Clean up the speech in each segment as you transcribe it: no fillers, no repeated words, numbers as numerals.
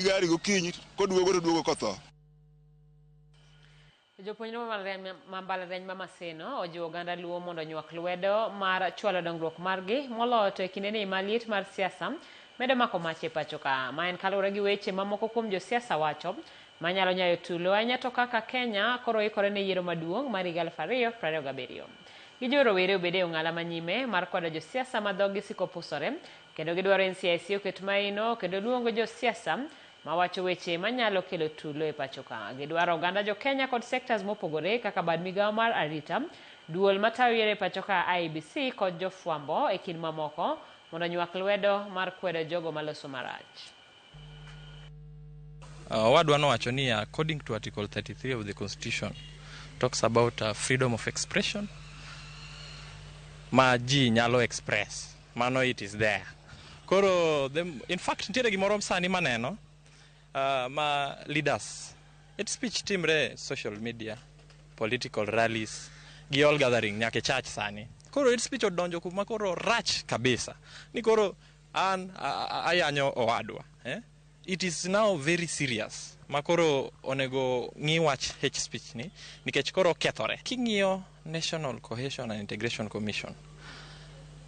Gari gokinyi koduogo to duogo kotho. Jopuonjre ma mbalariany ma Maseno ojiwo oganda Luo mondo onywak lwedo mar chwalo dongruok margi moloyo to e kindeni ma liet mar siasa medo mako mach e pacho ka. Ma en kaluwore gi weche ma moko kuom josiasa wacho manyalo nyayo tulo ahinya to kaka Kenya koro ikore ne yiero maduong' mar higa 2027. Gijiwo rowere obed e ong'ala manyime mar kwedo josiasa ma dhoggi siko pusore kendo gidwaro NCIC oket maino kendo luongo josiasa mawacho weche manyalo kelo tulo e pacho ka. Gidwaro oganda jo Kenya kod sectors mopogore kaka bad migawo mar arita, duol matayo yiero e pacho ka IEBC kod jofwambo e kind mamoko mondo onywak lwedo mar kwedo jogo maloso marach. Owadwa nowacho ni according to Article 33 of the Constitution talks about freedom of expression ma ji nyalo express, mano it is there. Koro in fact nitiere gimoro sani maneno ma leaders hate speech timre social media, political rallies gi all gathering nyaka e church sani. Koro hate speech odonjo kuma koro rach kabisa ni koro an ayanyo owadwa, eh? It is now very serious ma koro onego ng'i wach hate speech ni nikech koro okethore. King'iyo National Cohesion and Integration Commission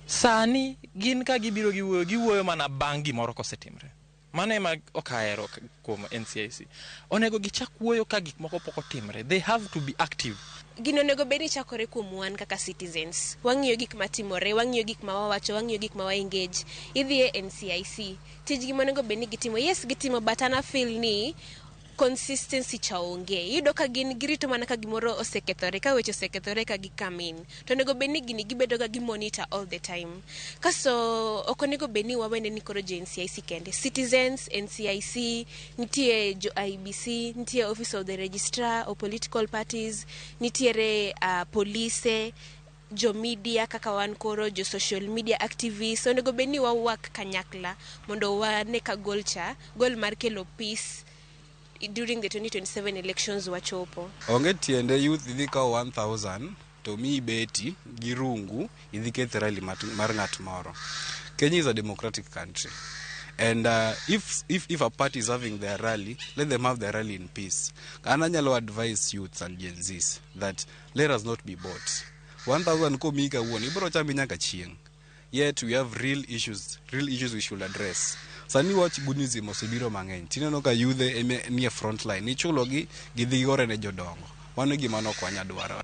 sani, gin ka gibiro giwuoyo, giwuoyo mana bang' gimoro kosetimre. Mano ema ok ahero kuom NCIC. Onego gichak wuoyo ka gik moko pok otimre. They have to be active. Gino onego bed ni chakore kuom wan kaka citizens. Wang'iyo gik matimore, wang'iyo gik ma wawacho, wang'iyo gik ma wa engage. Idhi e NCIC, tijgi monego bed ni gitimo, yes, gitimo, but an afeel ni consistency cha onge. Iyudo ka gin girito mana ka gimoro osekethore, ka weche osekethore ka gi come in. To onego bed ni gini gibedo ga gi monitor all the time. Kaso ok onego bed ni wawene ni koro jo NCIC kende. Citizens, NCIC, nitie jo IEBC, nitie Office of the Registrar of Political Parties, nitiere polise, jo media kaka wan koro, jo social media activists. Onego bed ni wa work kanyakla mondo wane ka goal cha, goal mar kelo peace during the 2027 elections wachopo. Onge tiende youth idhi kawo 1000 to miyi beti gi rungu idhi keth rally mar ng'at moro. Kenya is a democratic country. And if a party is having their rally, let them have their rally in peace. An anyalo advise youths and Gen Zs that let us not be bought. 1000 komiyi kawuono, ibiro chami nyaka chieng'. Yet we have real issues, real issues we should address. Sani wach goonism osebiro mang'eny. Tineno ka yudhe eme nie front line. Ichulogi gidhi gigore ne jodongo. Mano e gima ne ok wanya dwaro.